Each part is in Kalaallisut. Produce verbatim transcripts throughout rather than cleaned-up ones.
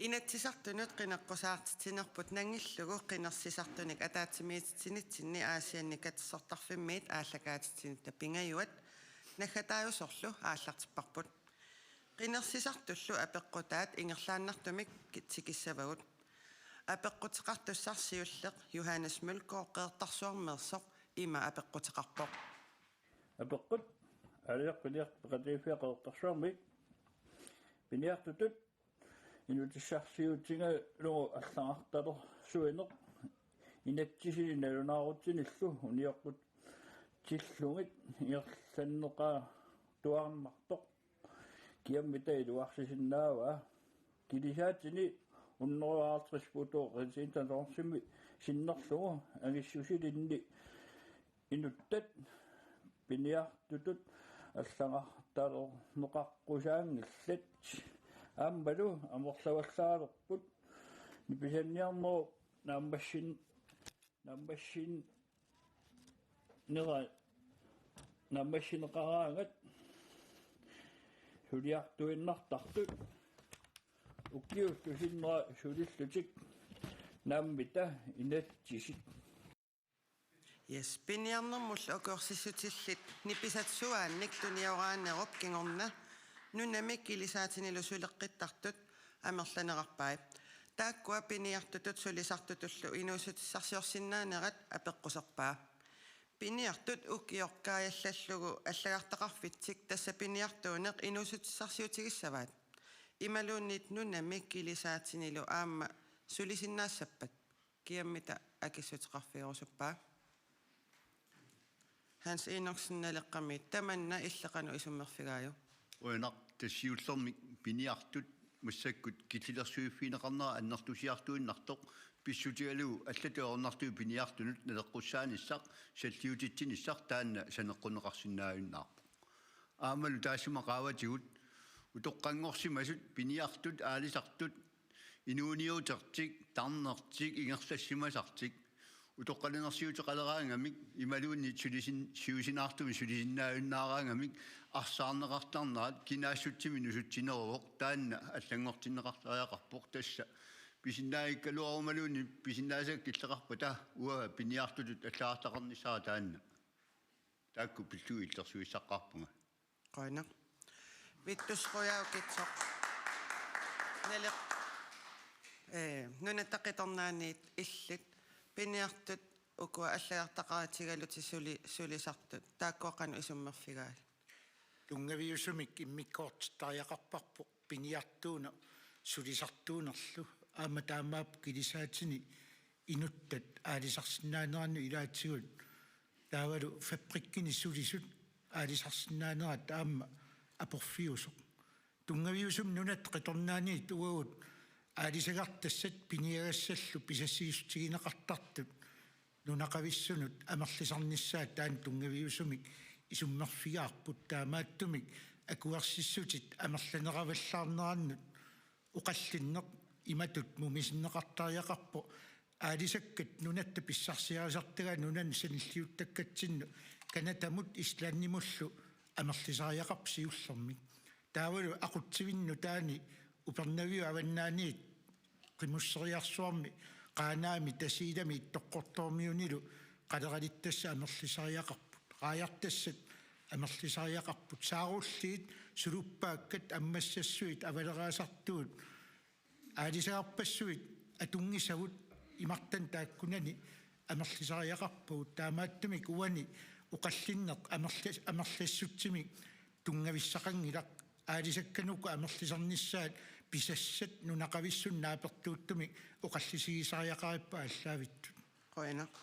Inatsisartunut qineqqusaartitsinerput nangillugu qinersisartunik ataatsimiititsinitsinni Aasianni katersortarfimmiit aallakaatitsinitta pingajuat naggataajusorlu aallartipparput. Qinersisartullu apeqqutaat ingerlaannartumik ki-, tikissavagut. Apeqquteqartussaq siulleq Johannes Mølgaard Qeqertarsuarmeersoq ima apeqquteqarpoq. Apeqqut: Aalisakkut Piniartut Peqatigiiffiat Qeqertarsuarmiit piniartutut inuutissarsiutigalugu allagartalersuineq inatsisili nalunaarutsinillu unioqqutillugit ingerlanneqartuarnartoq kiammita iluarsisinnaavaa. Kilisaatini hundrede og halvtreds puto retsindadorsimmi sinnerlugu angissusilinni inuttat piniartutut allagartalerneqaqqusaanngillat. Aammalu amerlavallaalerput nipisanniarnerup naammassin-, naammassin-, nera-, naammassineqaraangat suliartuinnartartut ukiullu sinnera sulillutik naammita inatsisit. Yes, piniarnermullu akuersissutillit nipisat suaannik tunioraanerup kingorna nunami kilisaatinilu suleqqittartut amerlanerarpai. Taakkua piniartutut sulisartutullu inuussutissarsiorsinnaanerat apeqquserpaa. Piniartut ukioq kaajallallugu allagartaqarfitsik tassa piniartuuneq inuussutissarsiutigissavaat. Imaluunniit nunami kilisaatinilu aamma sulisinnaassappata. Kiammita akissuteqarfigerusuppaa? Hans Enoksen, Naleqqami. Tamanna illit qanoq isummerfigaajuk? Uanaq, tassa siullermik piniartut massakkut killilersuiffigineqarnera annertusiartuinnartoq pissutigalugu allatut ajornartumik piniartunut naleqqussaanissaq salliutitsinissaq taanna saneqqunneqarsinnaajunnaarpoq. Aammalu taassuma qaavatigut utoqqanngorsimasut piniartut aalisartut inuuniutertik, tarnertik, ingerlassimasartik, utoqqalinersiuteqaleraangamik imaluunniit sulisin-, siusinaartumik sulisinnaajunnaaraangamik arsaarneqartarnerat kinaassutsimik nusutsineruvoq, taanna allanngortinneqartariaqarpoq. Tassa pisinnaanngikkaluarumaluunniit pisinnaasakka killeqarpata uanga piniartutut allagartaqarnissara taanna. Taakku pillugit illersuissaqqaarpunga. Qujanaq. Vittus Qujaukitsoq. Naleq-, ee, Nunatta Qitornaaniit illit piniartut ukua allagartaqarutigalutit suli-, sulisartut. Taakkua qanoq isummerfigaat? Tunngaviusumik immikkoortittariaqarparput piniartuuneq sulisartuunerlu. Aamma taamaappoq kilisaatini inuttat aalisarsinnaanerannut ilaatigut taavalu fabrikkini sulisut aalisarsinnaanerat aamma aporfiusoq. Tunngaviusumik Nunatta Qitornaaniit uagut aalisagartassat piniagassallu pisassiissutigineqartartut nunaqavissunut amerlisarnissaat taanna tunngaviusumik isummerfigaarput, taamaattumik akuersissutit amerlaneravallaarnerannut oqallinneq imatut mumisinneqartariaqarpoq: aalisakkat nunatta pissarsiarisartagaat nunanut sanilliuttakkatsinnut Canadamut Islandimullu amerlisariaqarput siullermik. Taavalu aqutsivinnut nutaani Upernaviup avannaaniit Qimusseriarsuarmi, Qaanaami, Tasiilami Ittoqqortoormiunilu qaleralittassat amerlisariaqarput. Raajartassat amerlisariaqarput. Saarulliit, suluppaakkat, ammassassuit, avaleraasartuut, aalisagarpassuit atunngisavut imartanut taakkunani amerlisariaqarpagut. Taamaattumik uani oqallinneq amerla-, amerlassutsimik tunngavissaqanngilaq. Aalisakkanuku amerlisarnissaat pisassat nunaqavissunik naapertuuttumik oqallisigisariaqarippaat aallaavittut. Qujanaq.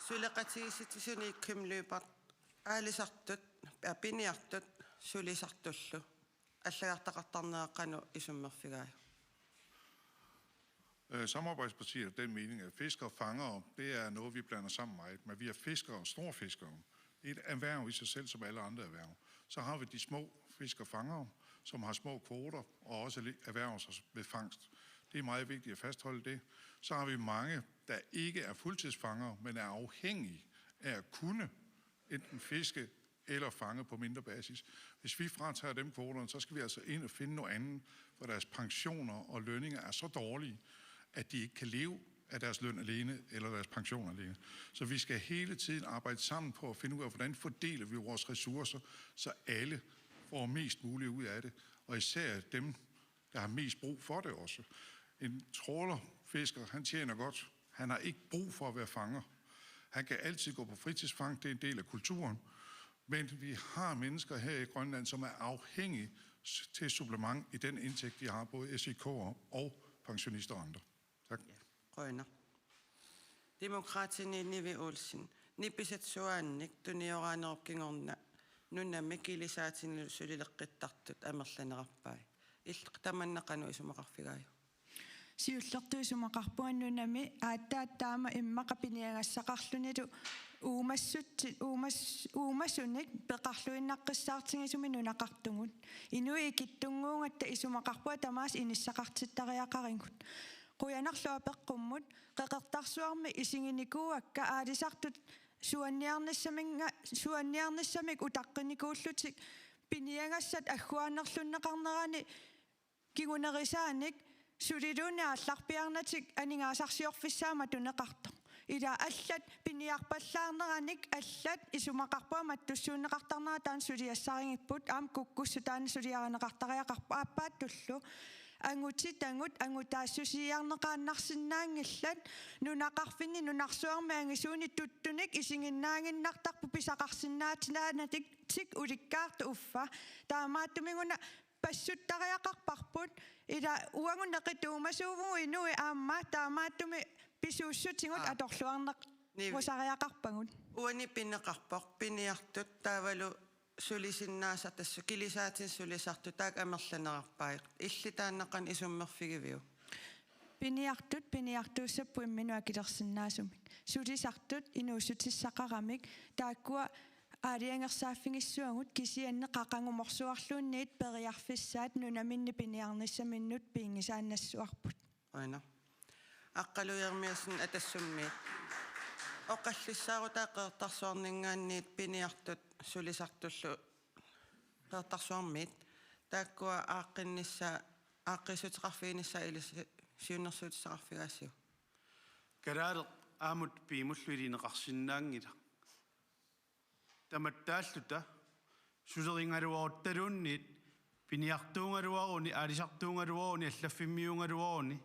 Suleqatigiissitsisuni Kim Lyberth, aalisartut, aa, piniartut sulisartullu allagartaqartarnera qanoq isummerfigaajuk? Øh, samarbejdspartier er den mening, at fiskere og fangere, det er noget, vi blander sammen meget. Men vi har fiskere og store fiskere. Det er et erhverv i sig selv, som alle andre erhverv. Så har vi de små fiskefangere, som har små kvoter og også le- erhverver sig ved fangst. Det er meget vigtigt at fastholde det. Så har vi mange, der ikke er fuldtidsfangere, men er afhængige af at kunne enten fiske eller fanget på mindre basis. Hvis vi fratager dem kvoterne, så skal vi altså ind og finde noget andet, for deres pensioner og lønninger er så dårlige, at de ikke kan leve af deres løn alene eller deres pension alene. Så vi skal hele tiden arbejde sammen på at finde ud af, hvordan fordeler vi vores ressourcer, så alle får mest muligt ud af det, og især dem, der har mest brug for det også. En trawlerfisker, han tjener godt. Han har ikke brug for at være fanger. Han kan altid gå på fritidsfang, det er en del af kulturen. Men vi har mennesker her i Grønland, som er afhængige s- til supplement i den indtægt, de har, både S I K'er og pensionister og andre. Tak. Ja, qujanaq. Demokraatini Nivi Olsen. Nipisat suaannik tunioraanerup kingorna nunami kilisaatinilu sulileqqittartut amerlanerarpai. Illit tamanna qanoq isumaqarfigaajuk? Siullertut isumaqarpunga nunami aatsaat taama immaqa piniagassaqarlunilu uumassutsi-, uumas-, uumasunik peqarluinnaqqissaartigisumik nunaqartugut. Inuit ikittunnguugatta isumaqarpunga tamaasa inissaqartittariaqarigut. Qujanarlu apeqqummut, Qeqertarsuarmi isiginikuuakka aalisartut suanniarnissaminga-, suanniarnissamik utaqqinikuullutik piniagassat agguaanerlunneqarnerani kingunerisaanik suliluunniit aallarpiarnatik aningaasarsiorfissaammat tuneqartoq. Ila allat piniarpallaarneranik allat isumaqarpunga mattussuunneqartarnera taanna suliassarigipput, aamma kukkussut taanna suliarineqartariaqarpoq, aappaattullu angutitagut angutaassusiiarneqaannarsinnaanngillat, nunaqarfinni nunarsuarmi angisuuni tuttunik isiginnaaginnartarput pisaqarsinnaatinaanatik, tik ulikkaartoq uffa. Taamaattumiguna passuttariaqarparput, ila uagut neqituumasuuvugut inuit aamma, taamaattumik pisuussutigut Aa. atorluarneq Nivi. -usariaqarpagut. Uani pineqarpoq piniartut taavalu sulisinnaasat, tassa kilisaatinik sulisartut taakku amerlanerarpai. Illit taanna qanoq isummerfigiviuk? Piniartut piniartuussapput imminut akilersinnaasumik. Sulisartut inuussutissaqaramik taakkua aalajangersaaffigissagigut, kisianni qaqugumorsuarluunniit periarfissaat nunaminni piniarnissaminnut pinngisaannassavarput. Aana. Aqqaluaq Jeremiassen, Atassummiit. Oqallissaarutaa Qeqertarsuarninngaanniit piniartut sulisartullu Qeqertarsuarmiit. Taakkua aaqqinnissaa, aaqqiissuteqarfiginissaa ilissi siunnersuutissaqarfigaasiuk? Kalaaleq aamma piumullu ilineqarsinnaanngilaq. Tamattaalluta sulerigaluaruttaluunniit piniartuugaluaruni, aalisartuugaluaruni, allaffimmiuugaluaruni.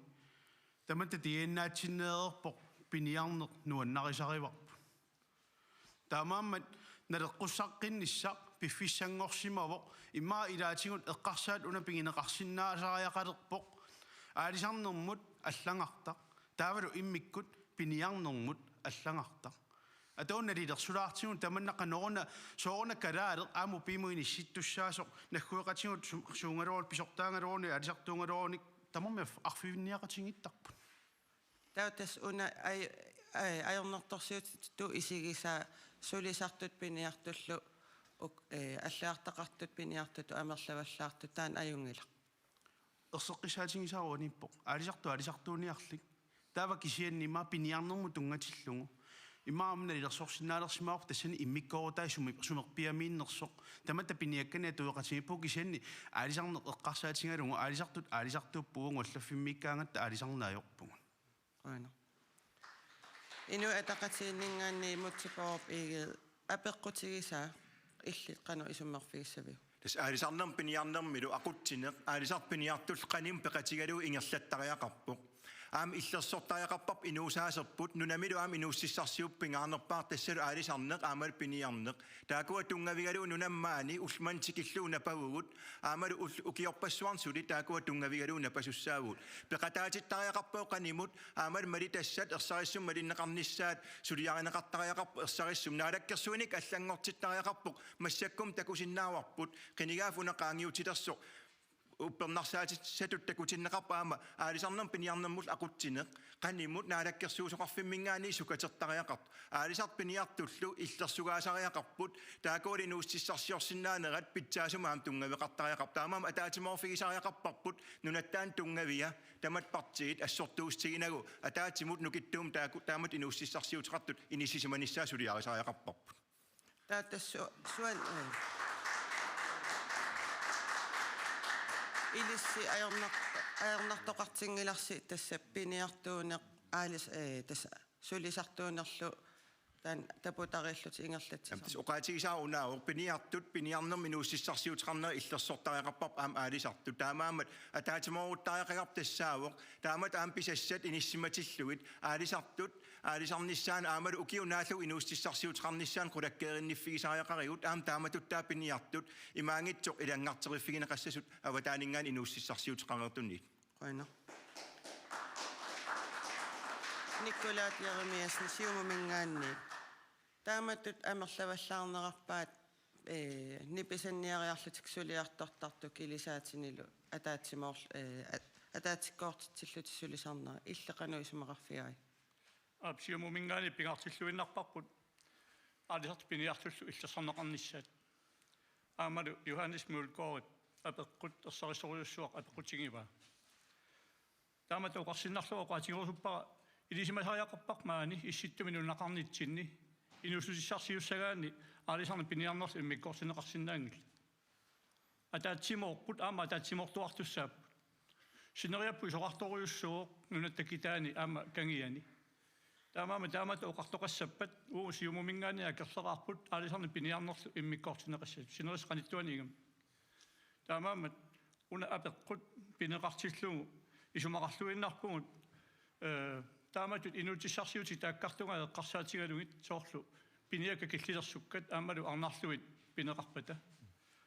Tamatta D N A-tsinneereerpoq, piniarneq nuannarisarivarput. Taamaammat naleqqussaaqqinnissaq piffissanngorsimavoq, immaqa ilaatigut eqqarsaat una pigineqarsinnaasariaqalerpoq, aalisarnermut allagartaq, taavalu immikkut piniarnermut allagartaq. Atuagaq nalilersulaartigu tamanna qanoruna, sooruna kalaaleq aamma piumut inissittussaasoq, naggueqatigut su-, suugaluaruni, pisortaagaluaruni, aalisartuugaluaruni, tamarmik arf-, arfininniaqatigiittarput. Taava tassa una aj-, aj-, ajornartorsiutitut isigisaa sulisartut piniartullu uk-, eh, allagartaqartut piniartutut amerlavallaartut, taanna ajunngilaq. Erseqqissaatigisaaruniippoq. Aalisartut aalisartuuniarlik. Taava kisianni immaqa piniarnermut tunngatillugu. Immaqa aamma nalilersorsinnaalersimavarput tassani immikkoorutaat sumi-, sumerpiamiinnersoq. Tamatta piniakkanik atueqatigiippugut, kisianni aalisarneq eqqarsaatigalugu aalisartut aalisartuuppugut, allaffimmiikkaangatta aalisarneq ajorpugut. Aana. Inuit Ataqatigiinninngaanniit Múte Bourup Egede, apeqqutigisaa illit qanoq isummerfigissaviuk? Tassa aalisarnermut piniarnermilu aqutsineq, aalisartut piniartullu qanimut peqatigalugu ingerlattariaqarpoq. Aamma illersortariaqarparput inuusaaserput, nunamilu aamma inuussutissarsiupput pingaarnerpaaq, tassalu aalisarneq aammalu piniarneq. Taakkua tunngavigalugu nunami maani ulloq manna tikillugu napagugut, aammalu ul-, ukiorpassuarni suli taakkua tunngavigalugu napasussaavugut. Peqataatittariaqarpoq qanimut, aammalu malitassat ersarissumik malinneqarnissaat suliarineqartariaqarpoq ersarissumik. Naalakkersuinikkut allanngortittariaqarpoq, massakkut takusinnaavarput, qinigaaffik una qaangiutilersoq uppernarsaatissatut takutinneqarpoq, aamma aalisarnermut piniarnermullu aqutsineq, qanimut naalakkersuisoqarfimminngaanniit sukatertariaqartoq. Aalisartut piniartullu illersugaasariaqarput, taakkualu inuussutissarsiorsinnaanerat pitsaasumik aamma tunngaveqartariaqarpoq. Taamaammat ataatsimoorfigisariaqarparput, nunatta taanna tunngavia, tamatta partiit assortuussutiginagu ataatsimut nukittuumik taakku taamatut inuussutissarsiuteqartut inissisimanissaat suliarisariaqarparput. Ila tassa suan, eh, ilissi ajornar-, ajornartoqartinngilarsi tassa piniartuuneq aalis-, eh, tassa sulisartuunerlu taanna taputarillutik ingerlatsisoq. Jamen, tassa oqaatigisaa unaavoq piniartut, piniarnermik inuussutissarsiuteqarnerat illersortariaqarparput aamma aalisartut. Taamaammat ataatsimoorutariaqagarput tassaavoq. Taamatut aamma pisassat inissimatillugit aalisartut, aalisarnissaannut aammalu ukiup naallugu inuussutissarsiuteqarnissaanut qulakkeerinniffigisariaqarigut aamma taamatuttaa piniartut imaanngitsoq ilanngarteriffigineqassasut avataaninngaanniit inuussutissarsiuteqareertunit. Qujanaq. Nikolaj Jeremiassen, Siumuminngaanniit. Taamatut amerlavallaarnerarpaat, eh, nipisanniariarlutik suliartortartut kilisaatinilu ataatsimoorl-, eh, at-, ataatsikkoortitsillutik sulisarnerat, illit qanoq isumaqarfigaajuk? Aap, Siumuminngaanniit pingaartilluinnarparput aalisartut piniartullu illersorneqarnissaat. Aammalu Johannes Mølgaardip apeqqut ersarissorujussuaq apeqqutigivaa. Taamatut oqarsinnarlugu oqaatigerusuppara ilisimasariaqarparput maani Issittumik nunaqarnitsinni inuussutissarsiussagaanni aalisarneq piniarnerlu immikkoortinneqarsinnaanngillat. Ataatsimooqqut aamma ataatsimoortuartussaapput. Sineriapput isorartorujussuuvoq nunatta kitaani aamma kangiani. Taamaammat taamatut oqartoqassappat uagut Siumuminngaanniit akerleraarput aalisarneq piniarnerlu immikkoortinneqassasut sinerissap qanittuani ingammik. Taamaammat una apeqqut pineqartillugu isumaqarluinnarpugut, eh, taamatut inuutissarsiutit taakkartunga eqqarsaatigalugit soorlu piniakkat killilersukkat aammalu arnarluit pineqarpata.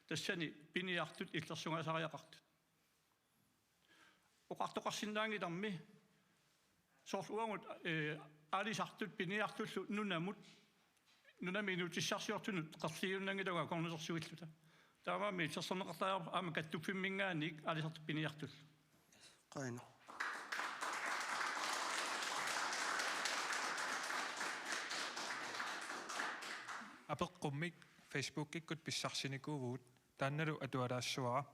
Tassani piniartut illersugaasariaqartut. Oqartoqarsinnaanngilarmi soorlu uagut, eh, aalisartut piniartullu nunamut, nunami inuutissarsiortunut qerliinnanngilagut akornusersuilluta. Taamaammat illersorneqartariaqarpoq aamma kattuffimminngaanniit aalisartut piniartullu. Qujanaq. Apeqqummik Facebookikkut pissarsinikuuvugut, taannalu atualaassavara.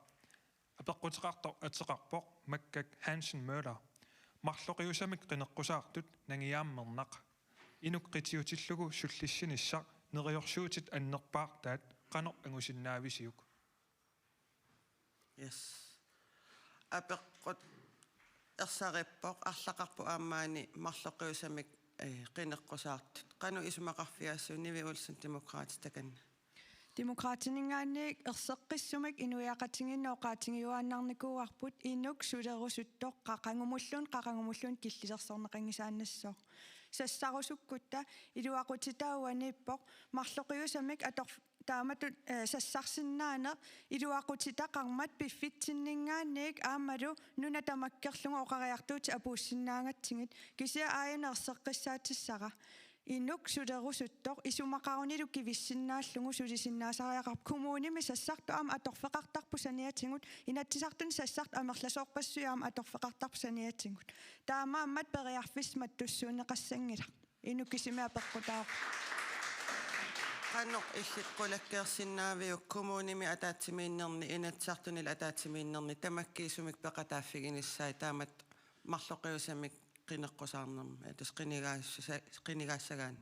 Apeqquteqartoq ateqarpoq Makkak Hansen Møller. Marloqiusamik qineqqusaartut nangiaammernaq. Inuk qitiutillugu sullissinissaq neriorsuutit annerpaartaat qanoq angusinnaavisiuk? Yes. Apeqqut ersarippoq, arlaqarpoq aamma maani marloqiusamik, eh, qineqqusaartut. Qanoq isumaqarfigaasiuk, Nivi Olsen, Demokraatit, takanna? Demokraatininngaanniit erseqqissumik inuiaqatigiinni oqaatigiuaannarnikuuarput inuk sulerusuttoq qaqugumulluunniit, qaqugumulluunniit killilersorneqanngisaannassaaq. Sassarusukkutta iluaqutitaa uaniippoq marloqiusamik ator-, taamatut, eh, sassarsinnaaneq iluaqutitaqarmat piffitsinninngaanniit aammalu nuna tamakkerlugu oqariartuutit apuussinnaagatsigit, kisianni aajuna erseqqissaatissara. Inuk sulerusuttoq isumaqarunilu kivissinnaallugu sulisinnaasariaqarpoq. Kommunimi sassartoq aamma atorfeqartarpoq saniatigut, Inatsisartuni sassartoq amerlasoorpassuit aamma atorfeqartarpoq saniatigut. Taamaammat periarfissaq mattussuunneqassanngilaq. Inuk kisimi apeqqutaavoq. Qanoq illit qulakkeersinnaaviuk kommunimi ataatsimiinnerni, Inatsisartunili ataatsimiinnerni tamakkiisumik peqataaffiginissaat taamatut marloqiusamik qineqqusaarnermi, eh, tassa qinigaassa-, qinigaassagaanni?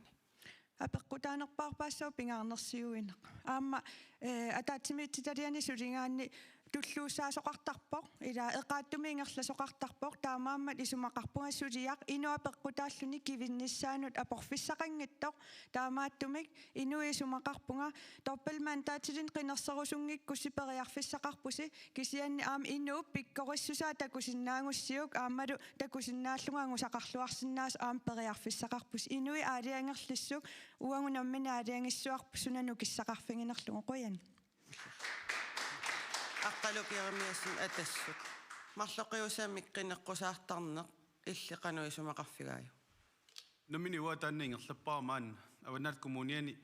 Apeqqutaanerpaarpaassaaq pingaarnersiuineq. Aamma, eh, ataatsimiititaliani suligaanni tulluussaasoqartarpoq, ila eqaatsumik ingerlasoqartarpoq, taamaammat isumaqarpunga suliaq inuk apeqqutaalluni kivinnissaanut aporfissaqanngitsoq, taamaattumik inuit isumaqarpunga dobbeltmandatilinnut qinerserusunngikkussi periarfissaqarpusi, kisianni aamma inuup pikkorissusaa takusinnaagussiuk aammalu takusinnaallugu angusaqarluarsinnaasoq aamma periarfissaqarpusi. Inuit aalajangerlissuk uagut nammineq aalajangissuarput suna nukissaqarfiginerlugu. Qujan. Aqqaluk Jeremiassen, Atassut. Marloqiusamik qineqqusaartarneq, illit qanoq isumaqarfigaajuk? Nammineq uanga taanna ingerlappara maanna. Avannaata Kommuniani,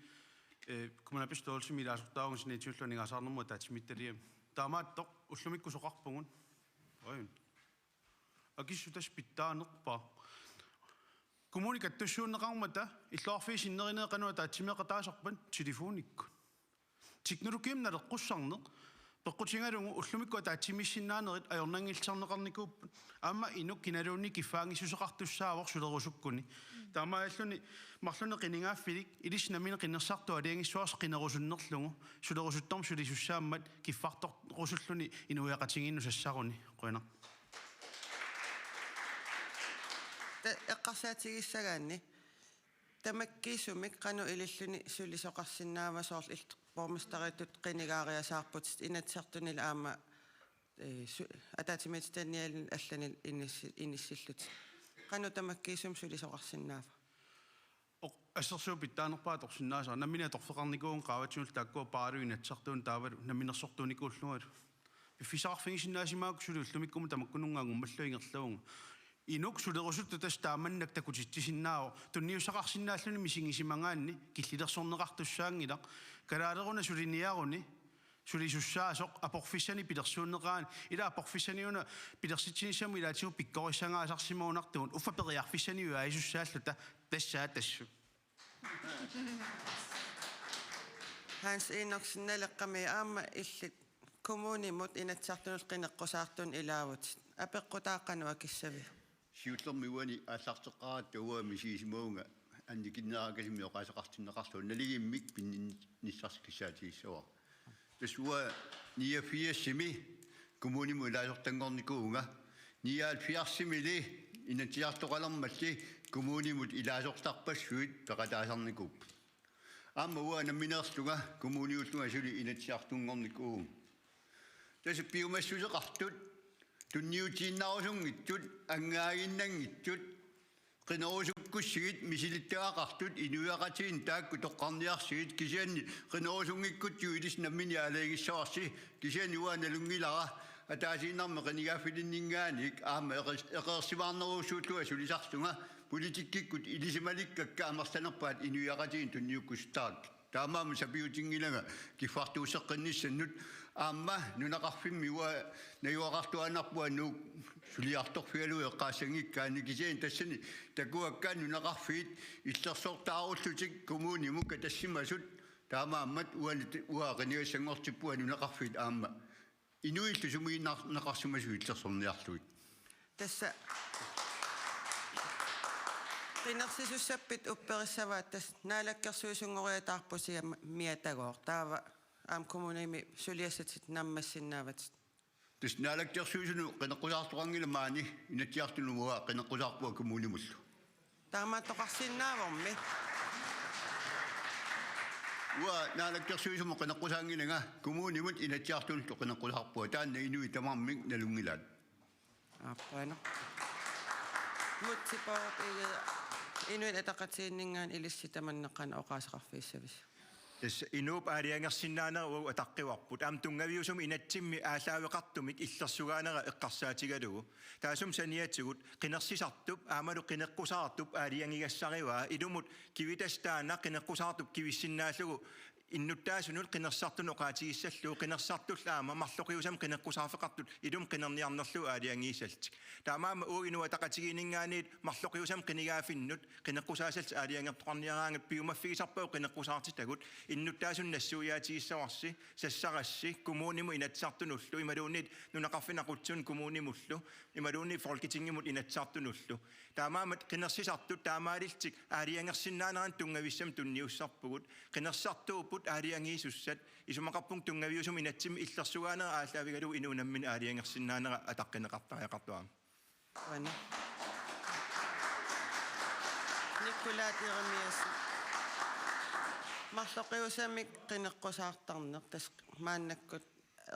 eh, kommunalbestyrelsimi ilaasortaavunga saniatigullu aningaasaqarnermut ataatsimiititaliami. Taamaattoq ullumikkut soqarpugut. Oj. Akissut tassa pitsaanerpaaq. Kommuni kattussuunneqarmata illoqarfiit sinnerineq qanoq ataatsimeeqataasarpat telefonikkut. Teknologiimik naleqqussarneq, Peqqutigalugu ullumikkut ataatsimiissinnaanerit ajornanngilluinnarnikuupput. Aamma inuk kinaluunniit kiffaanngissuseqartussaavoq sulerusukkuni. Taamaalilluni marlunnik qinigaaffilik ilissi nammineq qinersisartut aalajangissavarsi qinerusunnerlugu. Sulerusuttormi sulisussaammat kiffartorusulluni inuiaqatigiinnut sassaruni. Qujanaq. Ta-, eqqarsaatigissagaanni. Tamakkiisumik qanoq ililluni sulisoqarsinnaava soorlu il-, borgmesteritut qinigaariasaarputit Inatsisartunili aamma, eh, su-, ataatsimiititaliani allanili inissi-, inissillutit. Qanoq tamakkiisumik sulisoqarsinnaava? Oq, assersuut pitsaanerpaat atorsinnaasara. Nammineq atorfeqarnikuuvunga qaavatigut taakkua paaralugit Inatsisartuni taavalu namminersortuunikuullungalu. Piffissaqarfigisinnaasimagukku suli ullumikkumut tamakkununnga angumallu ingerlavunga. Inuk sulerusuttut tassa taamannak takutitsisinnaavoq. Tunniussaqarsinnaalluni misigisimagaanni killilersorneqartussaanngilaq. Kalaaleruna suliniaruni sulisussaasoq aporfissanik pilersuunneqaraanni. Ila aporfissaniuna pilersitsinissamut ilaatigut pikkorissagaasarsimagunartugut. Uffa periarfissanik ujaasissaalluta tassaatassut. Hans Enoksen, Naleqqami, aamma illit kommunimut Inatsisartunut qineqqusaartunut ilaavutit. Apeqqutaaq qanoq akissaviuk? Siullermik uani aallarteqqaaratta uanga misigisimavunga annikinnerarikasumik oqaaseqartinneqarlugu naligiimmik pinninnissarsi kissaatigissavara. Tassa uanga niogfirsimi kommunimut ilaasortanngornikuuvunga. Nioghalvfjerdsimili Inatsisartoqalermalli kommunimut ilaasortarpassuit peqataasarnikuupput. Aamma uanga nammineerlunga kommuniullunga suli Inatsisartunngornikuuvunga. Tassa piumassuseqartut, tunniutiinnarusunngitsut, angaaginnanngitsut, qinerusukkussigit misilittagaqartut inuiaqatigiinni taakku toqqarniarsigit kisianni qinerusunngikkutsigit ilissi nammineq aalajangissavarsi kisianni uanga nalunngilara ataasiinnarmik qinigaaffilinninngaanniit aamma eqeers-, eqeersimaarnerujussuullunga sulisarlunga politikkikkut ilisimalikkakka amerlanerpaat inuiaqatigiinni tunniukkusuttarakkit. Taamaammat sapiutinngilanga kiffartuusseqqinnissannut aamma nunaqarfimmi uanga najugaqartuaannarpunga Nuuk suliartorfigalugu eqqaassanngikkaanni kisianni tassani takuakka nunaqarfiit illersortaarullutik kommunimut katassimasut taamaammat uani uanga qinigassanngortippunga nunaqarfiit aamma inuillu sumiinnar-, naqarsimasut illersorniarlugit. Tassa qinersisussappit upperissavaat tassa naalakkersuisunngoriataarpusi miatagooq. Taava aamma kommunimi suliassatit naammassinnaavat. Tassa naalakkersuisunut qineqqusaartoqanngilaq maani Inatsisartunut uanga qineqqusaarpunga kommunimullu. Taamaattoqarsinnaavormi. Uanga naalakkersuisumut qineqqusaanngilanga kommunimut Inatsisartunullu qineqqusaarpunga. Taanna inuit tamarmik nalunngilaat. Aappaana. Múte Bourup Egede, Inuit Ataqatigiinninngaanniit ilissi tamanna qanoq oqaaseqarfigissavisi? Tassa inuup aalajangersinnaanera uagut ataqqivarput. Aamma tunngaviusumik inatsimmi aallaaveqartumik illersugaanera eqqarsaatigalugu. Taassuma saniatigut qinersisartup aammalu qineqqusaartup aalajangigassarivaa ilumut kivitassaq taanna qineqqusaartup kivissinnaallugu innuttaasunut qinersisartunut oqaatigissallugu qinersisartullu aamma marloqiusamik qineqqusaarfeqartut ilumut qinerniarnerlugu aalajangiissallutik. Taamaammat uagut Inuit Ataqatigiinninngaanniit marloqiusamik qinigaaffinnut qineqqusaassallutik aalajangertoqarniaraangatta piumaffigisarpagut qineqqusaartitagut innuttaasunut nassuiaatigissavarsi, sassarassi, kommunimut Inatsisartunullu, imaluunniit nunaqarfinni aqutsisunut kommunimullu, imaluunniit Folketingimut Inatsisartunullu. Taamaammat qinersisartut taamaalillutik aalajangersinnaanerannik tunngavissamik tunniussisarpugut, qinersisartuupput aalajangiisussat, isumaqarpunga tunngaviusumik inatsimmi illersugaanera aallaavigalugu inuup nammineq aalajangersinnaanera ataqqineqartariaqartoq aamma. Uani. Nikolaj Jeremiassen. Marloqiusamik qineqqusaartarneq tassa maannakkut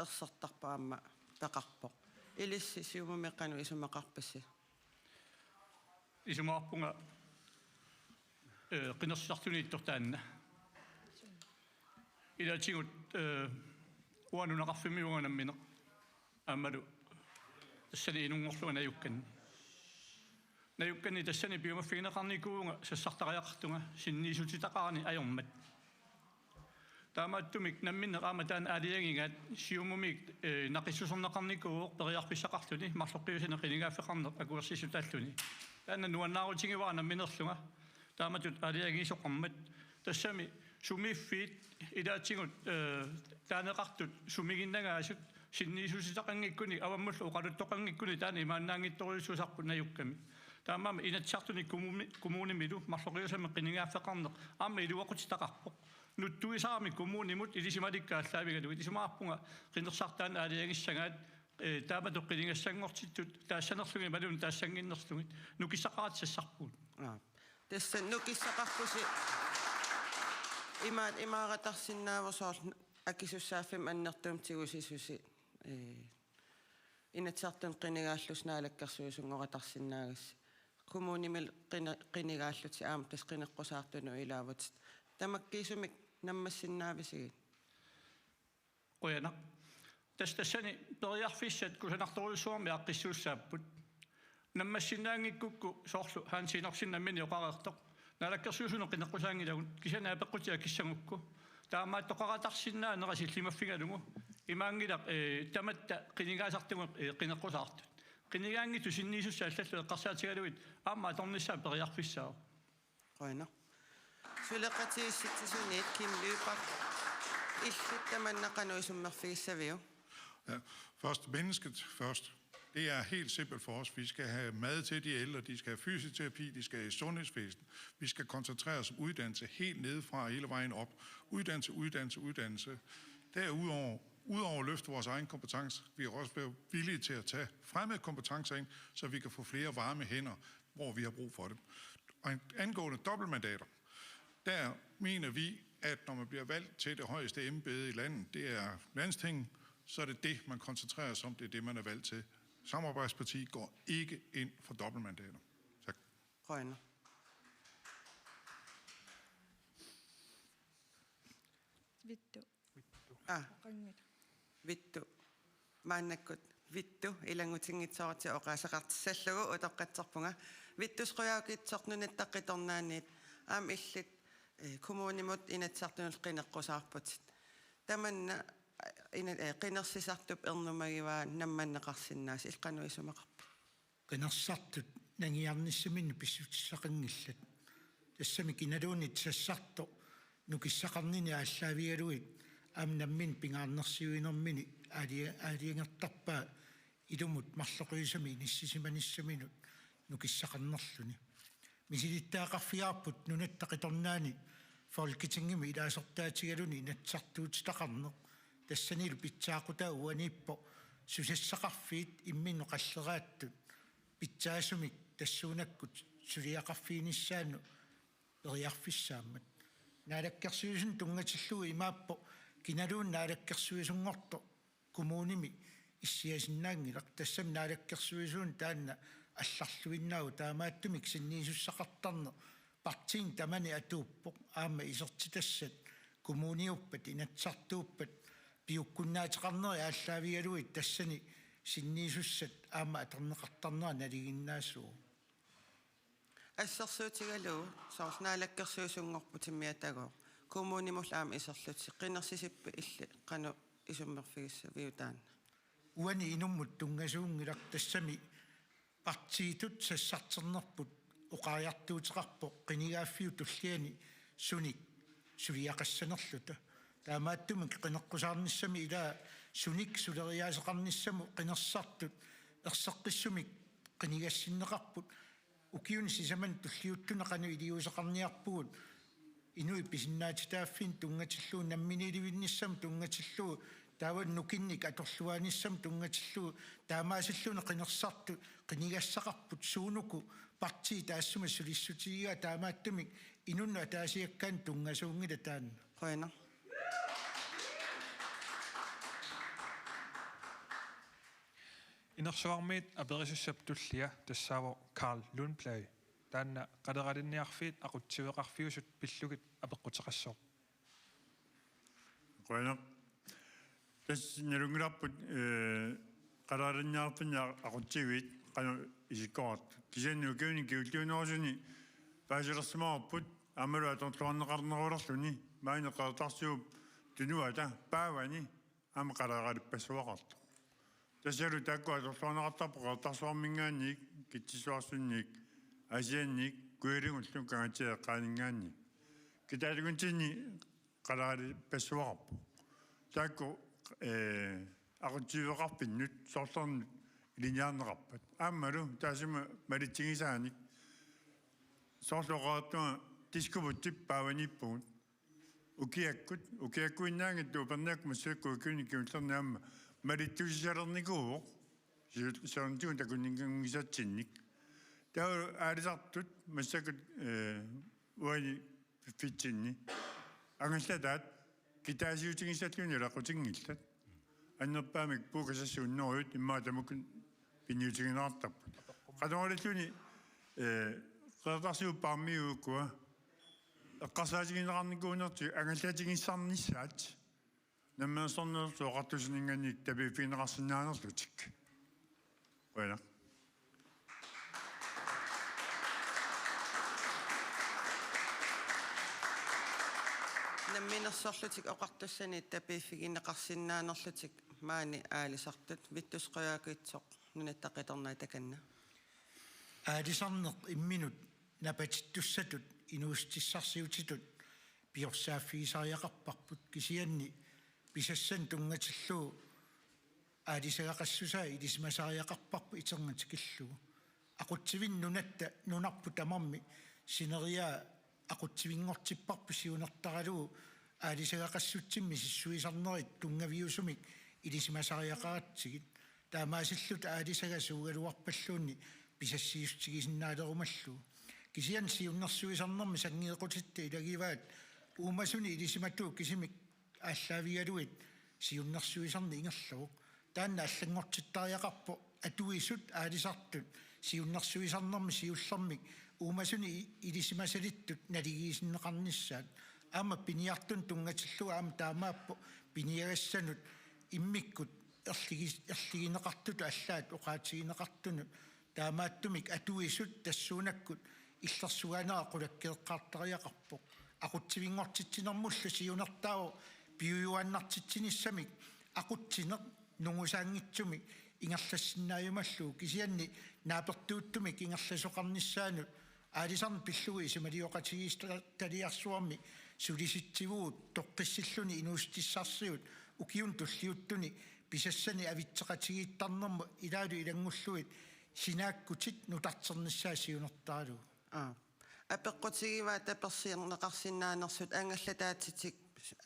ersertarpoq aamma peqarpoq. Ilissi Siumumi qanoq isumaqarpisi? Isumaqarpunga, eh, qinersisartuniittoq taanna. Ilaatigut, eh, uanga nunaqarfimmivunga nammineq. Aammalu tassani inunngorlunga najukkanni. Najukkanni tassani piumaffigineqarnikuuvunga sassartariaqartunga sinniisutitaqarani ajormat. Taamaattumik namminneq aamma taanna aalajangigaat Siumumi, eh, naqissuserneqarnikuuvoq periarfissaqarluni marloqiusanik qinigaaffeqarneq akuersissutaalluni. Taanna nuannaarutigivara nammineerlunga taamatut aalajangiisoqarmat. Tassami sumiiffiit ilaatigut, eh, taaneqartut sumiginnagaasut sinniisussaqanngikkunik avammullu oqaluttoqanngikkunik taanna imaannaanngitsorujussuusarput najukkami. Taamaammat Inatsisartuni kommuni-, kommunimilu marloqiusamik qinigaaffeqarneq aamma iluaqutitaqarpoq. Nutsuisaramik kommunimut ilisimalikka aallaavigalugit isumaqarpunga qinersisartaanna aalajangissagaat, eh, taamatut qinigassanngortittut taassanerlugit imaluunniit taassannginnerlugit nukissaqaratik sassarpugut. Aa. Tassa nukissaqarpusi imaat imaaratarsinnaavoq soorlu akisussaaffimmi annertuumik tigusisusi, ee, Inatsisartuni qinigaallusi naalakkersuisunngoratarsinnaagassi. Kommunimili qini-, qinigaallusi aamma tassa qineqqusaartunut ilaavutit. Tamakkiisumik nammassinnaavisigit? Qujanaq. Tassa tassani periarfissat kusanartorujussuarmik aaqqissuussaapput. Nammassinnaanngikkukku soorlu Hans Enoksen nammineq oqareersoq. Naalakkersuisunut qineqqusaanngilagut kisianni apeqqutit akissagukku. Taamaattoqaratarsinnaanera sillimaffigalugu. Imaanngilaq, eh, tamatta qinigaasartugut, eh, qineqqusaartut. Qinigaanngitsut sinniisussat allallu eqqarsaatigalugit aamma atornissaa periarfissaavoq. Qujanaq. Suleqatigiissitsisuniit Kim Lyberth. Illit tamanna qanoq isummerfigissaviuk? Ja, først mennesket først. Det er helt simpelt for os. Vi skal have mad til de ældre, de skal have fysioterapi, de skal i sundhedsvæsen. Vi skal koncentrere os om uddannelse helt nedefra og hele vejen op. Uddannelse, uddannelse, uddannelse. Derudover, udover at løfte vores egen kompetence, vi vil også være villige til at tage fremmede kompetencer ind, så vi kan få flere varme hænder, hvor vi har brug for dem. Og angående dobbeltmandater, der mener vi, at når man bliver valgt til det højeste embede i landet, det er Landstinget, så er det det, man koncentrerer sig om, det er det, man er valgt til. Samarbejdspartiet går ikke ind for dobbeltmandater. Tak. Qujanaq. Vittu. Aa. Qanngit. Vittu. Maannakkut Vittu ilanngutinngitsooratsigu oqaaseqartissallugu utoqqatserpunga. Vittus Qujaukitsoq, Nunatta Qitornaaniit, aamma illit, eh, kommunimut Inatsisartunullu qineqqusaarputit. Tamanna, eh, ina-, eh, qinersisartup ernumagivaa nammanneqarsinnaasut, illit qanoq isumaqarpit? Qinersisartut nangiarnissaminnut pissutissaqanngillat. Tassami kinaluunniit sassartoq nukissaqarnini aallaavigalugit aamma nammineq pingaarnersiuinermini aali-, aalajangertarpaa ilumut marloqiusamik inissisimanissaminut nukissaqarnerluni. Misilittagaqarfigaarput Nunatta Qitornaani Folketingimi ilaasortaatigaluni inatsisartuutitaqarneq. Tassanilu pitsaaqutaa uaniippoq susassaqarfiit imminnut qalleraattut pitsaasumik tassuunakkut suliaqarfiginissaannut periarfissaammat. Naalakkersuisunut tunngatillugu imaappoq kinaluunniit naalakkersuisunngortoq kommunimi issiasinnaanngilaq, tassami naalakkersuisuuneq taanna allarluinnaavoq, taamaattumik sinniisussaqartarneq partiini tamani atuuppoq, aamma isertitassat kommuniuppat, inatsisartuuppat, piukkunnaateqarneri aallaavigalugit tassani sinniisussat aamma atorneqartarnerat nalinginnaasuuvoq. Assersuutigalugu soorlu naalakkersuisunngorput timmiatagooq, kommunimullu aamma iserlutit, qinersisippit illit qanoq isummerfigissaviuk taanna? Uani inummut tunngasuunngilaq, tassami partiitut sassarternerput oqariartuuteqarpoq qinigaaffiup tulliani sunik suliaqassanerluta. Taamaattumik qineqqusaarnissami ilaa sunik suleriaaseqarnissamut qinersisartut erseqqissumik qinigassinneqarput. Ukiuni sisamani tulliuttuni qanoq iliuuseqarniarpugut, inuit pisinnaatitaaffiini tunngatillugu, namminiilivinnissamut tunngatillugu, taava nukinnik atorluaanissamut tunngatillugu, taamaasilluni qinersisartut qinigassaqarput suunuku partii taassuma sulissutigigaa, taamaattumik inunnut ataasiakkaanut tunngasuunngilaq taanna. Qujanaq. Inersuarmiit aperisussap tullia tassaavoq Carl Lundblad. Taanna qaleralinniarfiit aqutsiveqarfiusut pillugit apeqquteqassaaq. Qujanaq. Tassa nalunngilarput, eh, qaleralinniarfinni aqutsiviit qanoq isikkoqartut. Kisianni ukiuni kingulliunerusuni paasilersimavarput aammalu atorluarneqarnerulerluni maani Qeqertarsuup tunuata paavani aamma qaleralippassuaqartoq. Tassalu taakku atorluarneqartarput Qeqertarsuarminngaanniit, Kitsissuarsunniit, Aasianniit, Kujalingullu Kangaatsiap eqqaaninngaanniit. Kitaalikunnitsinni qalaalipassuaqarpoq. Taakku, eh, aqutsiveqarfinnut soorlernut ilinniarneqarpat. Aammalu taassuma malitsigisaanik soorlu oqartunga diskobuksip paavaniippugut. Ukiakkut, ukiakkuinnaanngitsoq upernaakku massakkut ukiuni kingullerni aamma malittusisalernikuuvoq. Siul-, siullermik takunninngisatsinnik. Taava aalisartut massakkut, eh, uani piffitsinni. Angallataat kitaasiutigissalluunniit ilaqqutinngillat. Annerpaamik puukasassuunnerujut immaqa tamakku piniutigineqartarput. Qanoralilluni, eh, Qeqertarsuup Paarmiup ukua eqqarsaatigineqarnikuunertik angallatigissarnissaat. Namminersornerullutik Oqartussaninngaanniit tapiiffigineqarsinnaanerlutik. Qujanaq. Namminersorlutik Oqartussaniit tapiiffigineqarsinnaanerlutik maani aalisartut. Vittus Qujaukitsoq, Nunatta Qitornai, takanna. Aalisarneq imminut napatittussatut inuussutissarsiutitut piorsaaffigisariaqarparput, kisianni pisassanik tunngatillugu aalisagaqassusaa ilisimasariaqarparput iterneq tikillugu. Aqutsivinnut nunatta nunarput tamarmi sineriak aqutsivinngortipparput siunertaralugu aalisagaqassutsimmi misissuisarnerit tunngaviusumik ilisimasariaqaratsigit. Taamaasilluta aalisagaq suugaluarpalluunniit pisassiissutigisinnaalerumalluni. Kisianni siunnersuisarnermi sanngeeqqutitta ilagivaat uumasunik ilisimatuut kisimik aallaavigalugit siunnersuisarneq ingerlavoq. Taanna allanngortittariaqarpoq atuisut aalisartut siunnersuisarnermi siullermik uumasunik i-, ilisimasalittut naligiisinneqarnissaat. Aamma piniartunut tunngatillugu aamma taamaappoq piniagassanut immikkut erligis-, erligineqartutut allaat oqaatigineqartunut. Taamaattumik atuisut tassuunakkut illersugaanerat qulakkeeqqaartariaqarpoq. Aqutsivinngortitsinermullu siunertaavoq piujuaannartitsinissamik aqutsineq nungusaanngitsumik ingerlassinnaajumallugu, kisianni naapertuuttumik ingerlasoqarnissaanut aalisarneq pillugu isumalioqatigiissitaliarsuarmi sulisitsivugut toqqissilluni inuussutissarsiut ukiuni tulliuttuni pisassanik avitseqatigiittarnermut ilaalu ilanngullugit sinaakkutit nutarternissaat siunertaralugu. Aa. Apeqqutigivaa taperserneqarsinnaanersut angallataatitik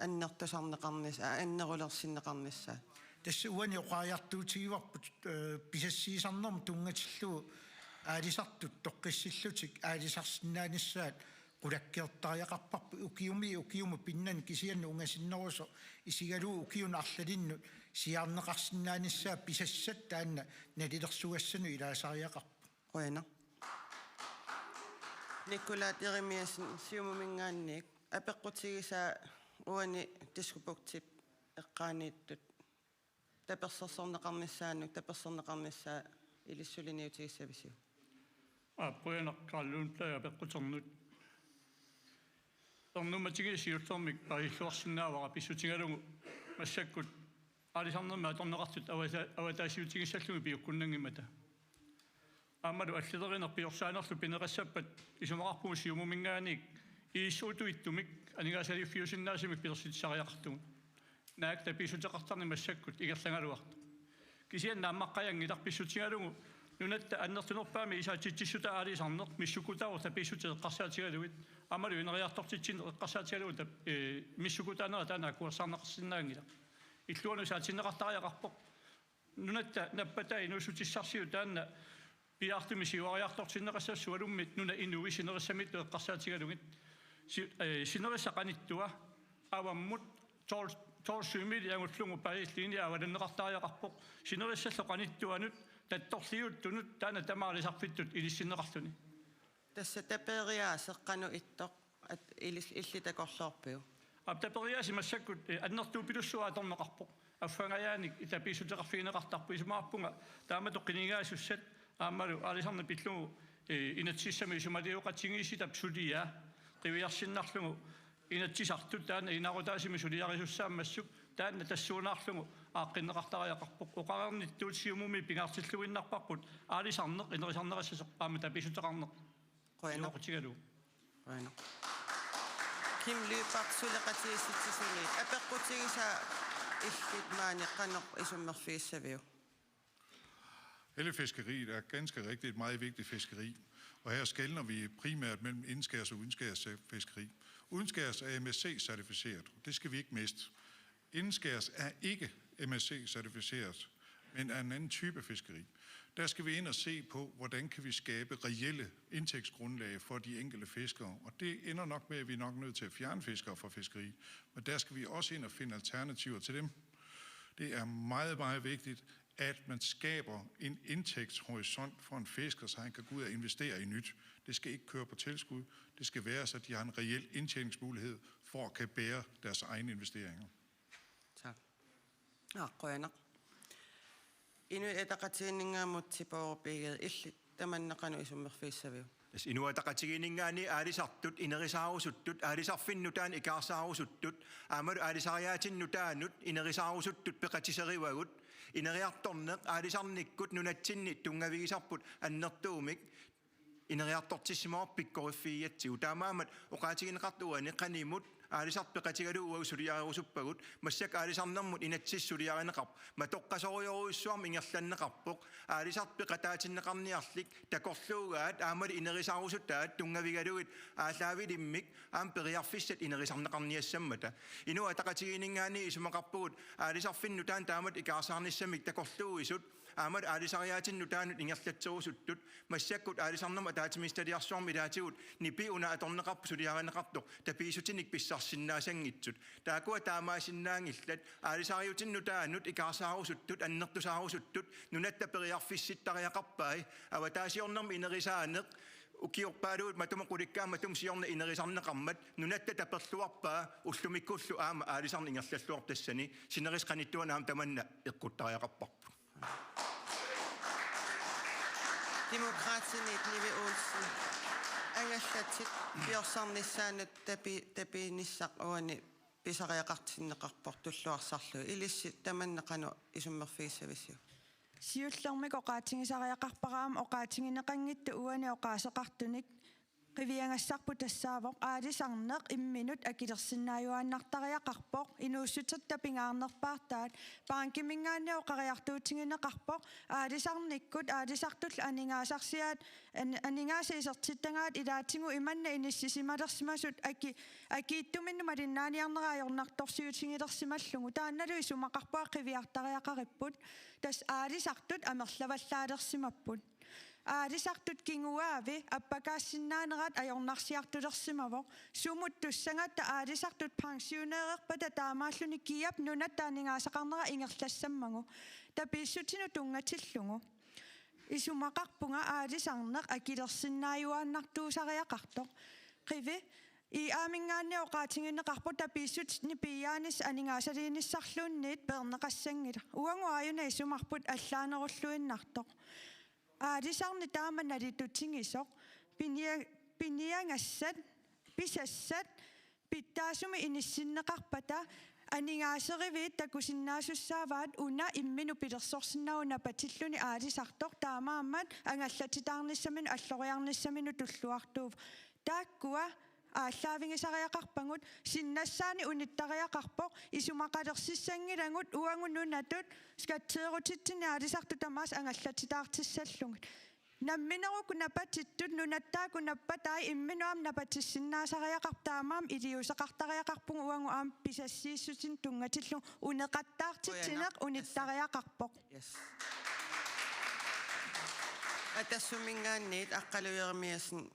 annertusarneqarnis-, aa, annerulersinneqarnissaat. Tassa uani oqariartuutigivarput, eh, pisassiisarnermut tunngatillugu aalisartut toqqissillutik aalisarsinnaanissaat qulakkeertariaqarparput ukiumi ukiumut pinnani, kisianni ungasinnerusoq isigalugu ukiunut arlalinnut siaarneqarsinnaanissaat pisassat taanna nalilersugassanut ilaasariaqarpoq. Qujanaq. Nikolaj Jeremiassen, Siumuminngaanniit, apeqqutigisaa uani diskobuksip eqqaaniittut tapersersorneqarnissaannut, taperserneqarnissaa ilissi suliniutigissavisiuk? Aap, qujanaq Karl Lundblad apeqquternut. Ernummatigiit siullermik parilluarsinnaavara pissutigalugu massakkut aalisarnermi atorneqartut avata-, avataasiutigissallugit piukkunnanngimmata. Aammalu allilerineq piorsaanerlu pineqassappat isumaqarpugut Siumuminngaanniit I S O-tuittumik aningaasaliiffiusinnaasumik pilersitsisariaqartugut. Naak tapiissuteqartarneq massakkut ingerlagaluartoq. Kisianni naammaqqajanngilaq pissutigalugu nunatta annertunerpaamik isaatitsissutaa aalisarneq missukkutaavoq tapiissutit eqqarsaatigalugit aammalu ineriartortitsinneq eqqarsaatigalugu tap-, ee, missukkutaanera taanna akuersaarneqarsinnaanngilaq. Illuanut isaatinneqartariaqarpoq. Nunatta nappataa inuussutissarsiut taanna piaartumik siuariartortinneqassasoq sualummik nunap inui sinerissamiittut eqqarsaatigalugit. Si-, ee, sinerissap qanittua avammut tolv, tolv syvmil angullugu Paris-liini avalanneqartariaqarpoq. Sinerissallu qanittuanut tattorliuttunut taanna tamaalisarfittut ilissinneqarluni. Tassa taperiaaseq qanoq ittoq, at ilis-, illit takorloorpiuk? Aap, taperiaaseq massakkut, eh, annertuupilussuaq atorneqarpoq. Affangajaanik tapiissuteqarfigineqartarpoq, isumaqarpunga taamatut qinigaasussat aammalu aalisarneq pillugu, eh, inatsisissami isumalioqatigiissitap suliaa qiviarsinnarlugu inatsisartut taanna inaarutaasumik suliarisussaammassuk taanna tassuunaarlugu aaqqinneqartariaqarpoq. Oqareernittut Siumumi pingaartilluinnarparput aalisarneq inerisarneqassasoq aamma tapiissuteqarneq. Qujanaq. Iluaqutigalugu. Qujanaq. Kim Lyberth, suleqatigiissitsisuniit. Apeqqutigisaa illit maani qanoq isummerfigissaviuk? Hele fiskeriet er ganske rigtigt et meget vigtigt fiskeri, og her skelner vi primært mellem indskærs og udenskærs fiskeri. Udenskærs er M S C-certificeret, det skal vi ikke miste. Indskærs er ikke M S C-certificeret, men er en anden type fiskeri. Der skal vi ind og se på, hvordan kan vi skabe reelle indtægtsgrundlag for de enkelte fiskere. Og det ender nok med, at vi er nok nødt til at fjerne fiskere fra fiskeri. Men der skal vi også ind og finde alternativer til dem. Det er meget, meget vigtigt, at man skaber en indtægtshorisont for en fisker, så han kan gå ud og investere i nyt. Det skal ikke køre på tilskud. Det skal være, så de har en reel indtjeningsmulighed for at kan bære deres egne investeringer. Tak. Aa, qujanaq. Inuit Ataqatigiinninngaanniit Tipoorpiiga, illit tamanna qanoq isummerfigissaviuk? Tassa Inuit Ataqatigiinninngaanniit aalisartut, inerisaarusuttut, aalisarfinnut nutaanik ikaarsaarusuttut, aammalu aalisariaatinut nutaanut inerisaarusuttut peqatiserivagut. Ineriartorneq aalisarnikkut nunatsinni tunngavigisarput annertuumik ineriartortissimavoq pikkoriffigigatsigu. Taamaammat oqaatigineqartoq uani qanimut aalisartut peqatigalugu uagut suliarerusuppagut, massakkut aalisarnermut inatsisissaq suliarineqarpoq, matoqqasorujorujussuarmik ingerlanneqarpoq, aalisartut peqataatinneqarniarlik takorluugaat aammalu inerisaarusutaat tunngavigalugit aallaavilimmik aamma periarfissat inerisarneqarniassammata. Inuit Ataqatigiinninngaanniit isumaqarpugut aalisarfinnut nutaanik taamatut ikaarsaarnissamik takorluuisut aammalu aalisariaatinut nutaanut ingerlatserusuttut, massakkut aalisarnermut ataatsimiititaliarsuarmut ilaatigut nipi una atorneqarpoq suliarineqartoq tapiissutinik pissarsisinnaasanngitsut. Taakkua taamaasinnaanngillat, aalisariaatinut nutaanut ikaarsaarusuttut, annertusaarusuttut nunatta periarfissittariaqarpai, avataasiornermi inerisaaneq ukiorpaaluit matuma qulikkaat matuma siorna inerisarneqarmat nunatta taperluarpaa, ullumikkullu aamma aalisarneq ingerlalluarpoq tassani, sinerissap qanittuani aamma tamanna eqquttariaqarparput. Demokraatini Nivi Olsen. Angallatit piorsarnissaannut tapi-, tapiinissaq uani pisariaqartinneqarpoq tulluarsarlugu. Ilissi tamanna qanoq isummerfigissavisiuk? Siullermik oqaatigisariaqarpara aamma oqaatigineqanngitsoq uani oqaaseqartunik. Qiviagassarput tassaavoq aalisarneq imminut akilersinnaajuaannartariaqarpoq, inuussutissat pingaarnerpaartaat, bankiminngaanniit oqariartuutigineqarpoq, aalisarnikkut aalisartullu aningaasarsiaat, an-, aningaasat isertittagaat ilaatigut imanna inissisimalersimasut aki-, akiitsuminnut malinnaaniarnerat ajornartorsiutigilersimallugu, taannalu isumaqarpunga qiviartariaqaripput, tassa aalisartut amerlavallaalersimapput. Aalisartut kinguaavi appakaassinnaaneraat ajornarsiartulersimavoq. Sumut tussagatta aalisartut pensionererpata taamaalluni kiap nunatta aningaasaqarnera ingerlassammagu tapiissutinut tunngatillugu. Isumaqarpunga aalisarneq akilersinnaajuaannartuusariaqartoq. Qivi I A-minngaanniit oqaatigineqarpoq tapiissutini piiaanissaq aningaasaliinissarluunniit peerneqassanngilaq. Uagut aajuna isumarput allaanerulluinnartoq. Aalisarneq taama nalitutigisoq. Pinia-, piniagassat, pisassat, pitsaasumik inissinneqarpata, aningaaseriviit takusinnaasussaavaat una imminut pilersorsinnaavoq napatilluni aalisartoq, taamaammat angallatitaarnissaminut alloriarnissaminut tulluartuuvoq. Taakkua aallaavigisariaqarpagut, sinnassaanik unittariaqarpoq, isumaqalersissanngilagut uagut nunatut skatteerutitsinnik aalisartut tamaasa angallatitaartissallugit. Nammineq uku napatittut nunatta uku napatai imminut aamma napatissinnaasariaqarput, taamaammat iliuuseqartariaqarpugut uagut aamma pisassiissutinik tunngatillugu, uneqattaartitsineq unittariaqarpoq. Yes. Atassumminngaanniit Aqqaluaq Jerimiassen,